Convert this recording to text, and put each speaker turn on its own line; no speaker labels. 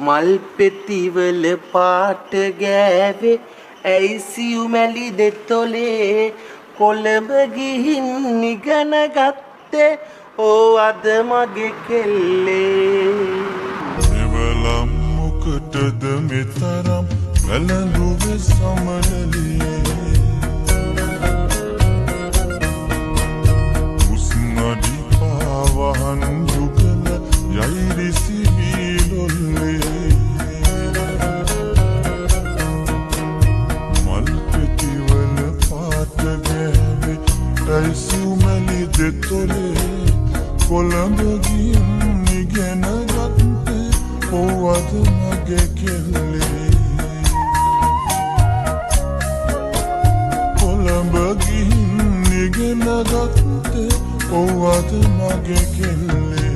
මල් පෙතිවල පාට ගෑවේ ඇයි සියුමැලි දෙතොලේ? කොළඹ ගිහින් ඉගෙන ගත්තේ ඕ අද මගේ කෙල්ලේ.
මෙවලම් මොකටද මෙතරම් වැළඳුවේ සමනලේ? උස්නඩි පාවහන් යුගල යයිරිසි වීලොල්ලේ. මල් පෙතිවල පාට ගෑවේ ඇයි සිව්මැලි දෙතොලේ? කොළඹ ගිහින් ඉගෙන ගත්තේ ඔව් අද මගේ කෙල්ලේ. කොළඹ ගිහින් ඉගෙන ගත්තේ ඔව් අද මගේ කෙල්ලේ.